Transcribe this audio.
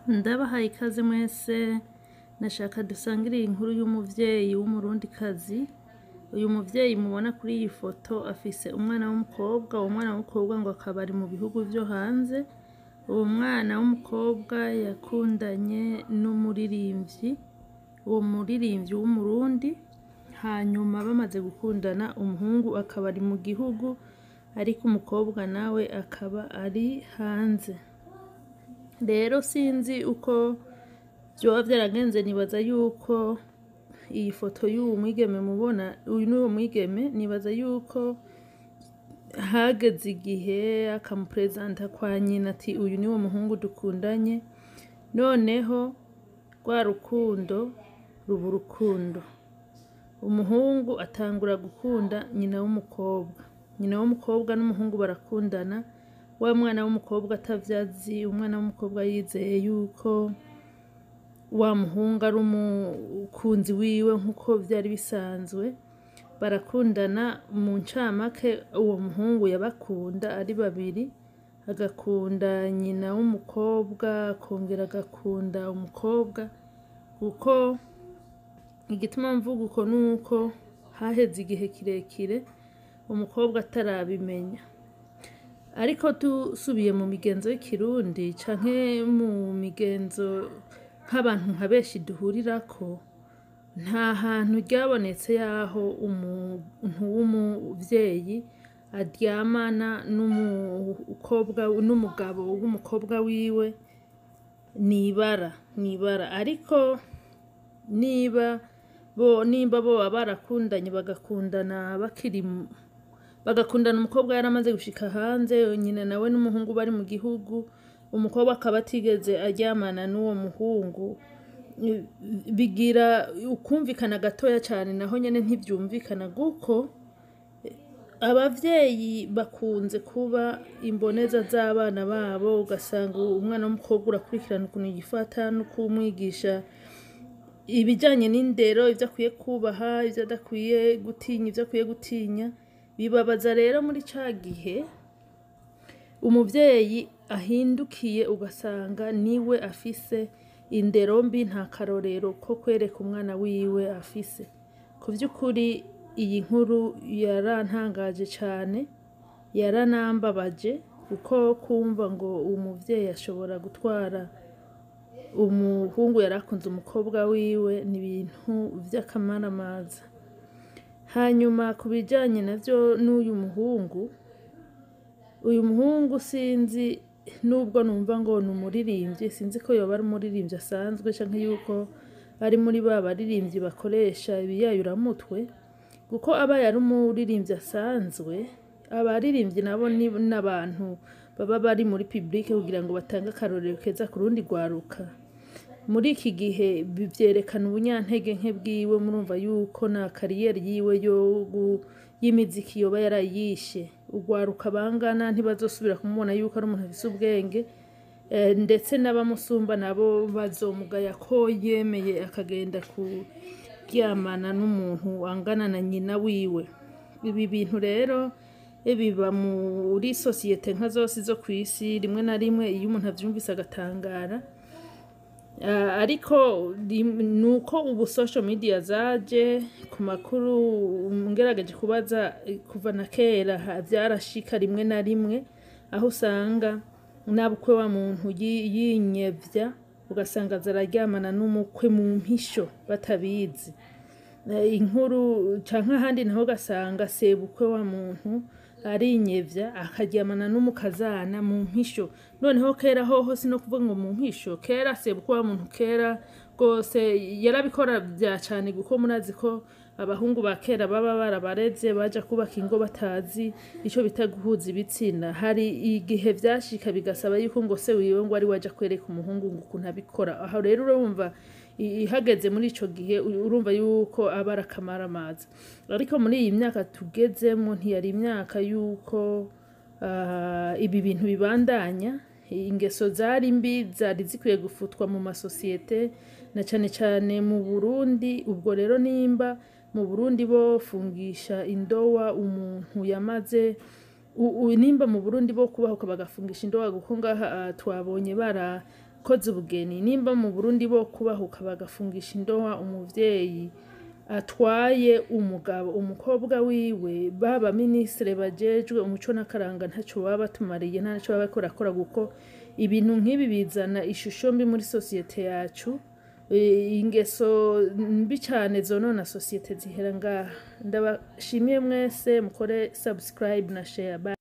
Ndabahaye ikaze mwese. Nashaka dusangire iyi nkuru y'umuvyeyi w'Umurundikazi. Uyu muvyeyi mubona kuri iyi foto afise umwana w'umukobwa. Uwo mwana w'umukobwa ngo akaba ari mu bihugu vyo hanze. Uwo mwana w'umukobwa yakundanye n'umuririmvyi, uwo muririmvyi w'Umurundi. Hanyuma bamaze gukundana, umuhungu akaba ari mu gihugu, ariko umukobwa nawe akaba ari hanze. Rero sinzi uko vyoba vyaragenze. Nibaza yuko iyi foto y'uwu mwigeme mubona, uyu n'uwo mwigeme, nibaza yuko hageze igihe akamupresenta kwa nyina, ati: "Uyu niwo muhungu dukundanye." Noneho rwa rukundo ruba urukundo, umuhungu atangura gukunda nyina w'umukobwa, nyina w'umukobwa n'umuhungu barakundana. Wa mwana w'umukobwa atavyo azi, umwana w'umukobwa yizeye yuko wa muhungu ari umukunzi wiwe nkuko vyari bisanzwe, barakundana. Mu ncamake, uwo muhungu yabakunda ari babiri, agakunda nyina w'umukobwa, akongera agakunda umukobwa. Kuko igituma mvuga uko nuko haheze igihe kirekire umukobwa atarabimenya. Ariko dusubiye mu migenzo y'ikirundi canke mu migenzo nk'abantu nka benshi duhurirako, nta hantu ryabonetse yaho umuntu w'umuvyeyi aryamana n'umukobwa, n'umugabo w'umukobwa wiwe. Nibara nibara. Ariko niba bo nimba boba barakundanye, bagakundana bakiri, bagakundana umukobwa yaramaze gushika hanze, nyina nawe n'umuhungu bari mu gihugu, umukobwa akaba atigeze aryamana n'uwo muhungu, bigira ukumvikana gatoya cane. Naho nyene ntivyumvikana, kuko abavyeyi bakunze kuba imboneza z'abana babo. Ugasanga umwana w'umukobwa urakurikirana ukuntu yifata no kumwigisha ibijanye n'indero, ivyo akwiye kubaha, ivyo adakwiye gutinya, ivyo akwiye gutinya. Bibabaza rero muri ca gihe umuvyeyi ahindukiye, ugasanga niwe afise indero mbi, nta karorero ko kwereka umwana wiwe afise. Ku vy'ukuri iyi nkuru yarantangaje cane, yaranambabaje, kuko kumva ngo umuvyeyi ashobora gutwara umuhungu yarakunze umukobwa wiwe ni ibintu vy'akamaramaza. Hanyuma ku bijanye navyo n'uyu muhungu, uyu muhungu sinzi, nubwo numva ngo ni umuririmbyi, sinzi ko yoba ari umuririmbyi asanzwe canke yuko ari muri ba baririmbyi bakoresha ibiyayuramutwe. Kuko abaye ari umuririmbyi asanzwe, abaririmbyi nabo ni n'abantu baba bari muri public kugira ngo batange akarorero keza ku rundi rwaruka. Muri iki gihe vyerekana ubunyantege nke bwiwe. Murumva yuko na carrière yiwe yo y'imiziki yoba yarayishe. Urwaruka bangana ntibazosubira kumubona yuko ari umuntu afise ubwenge, ndetse n'abamusumba nabo bazomugaya ko yemeye akagenda kuryamana n'umuntu angana na nyina wiwe. Ibi bintu rero biba muri sosiyete nka zose zo kw'isi. Rimwe na rimwe iyo umuntu avyumvise agatangara. Ariko nuko ubu social media zaje ku makuru, ngerageje kubaza, kuva na kera vyarashika rimwe na rimwe, aho usanga nabukwe wa muntu yinyevya, ugasanga aza araryamana n'umukwe mu mpisho batabizi. Inkuru canke ahandi naho ugasanga sebukwe wa muntu arinyevya, akaryamana n'umukazana mu mpisho. Noneho kera hoho si no kuvuga ngo mu mpisho, kera sebukwe wa muntu kera rwose yarabikora vya cane, kuko murazi ko abahungu ba kera baba barabareze, baja kubaka ingo batazi ico bita guhuza ibitsina. Hari igihe vyashika bigasaba yuko ngo se wiwe ngo ari we aja kwereka umuhungu ngo ukuntu abikora. Aho rero urumva ihageze muri ico gihe, urumva yuko aba ari akamaramaza. Ariko muri iyi myaka tugezemwo ntiyari imyaka yuko ibi bintu bibandanya. Ingeso zari mbi, zari zikwiye gufutwa mu masosiyete. na cane cane mu Burundi. Ubwo rero nimba mu Burundi bofungisha indowa umuntu yamaze nimba mu Burundi bo kubahuka bagafungisha indowa, kuko ngaha twabonye barakoze ubugeni, nimba mu Burundi bo kubahuka bagafungisha indowa umuvyeyi atwaye umugabo umukobwa wiwe, baba minisitiri bajejwe umuco n'akaranga ntaco baba batumariye, nta naco baba bariko barakora, kuko ibintu nk'ibi bizana ishusho mbi muri sosiyete yacu. Ingeso mbi cane zonona sosiyete zihera ngaha. Ndabashimiye mwese, mukore subscribe na share. Bye.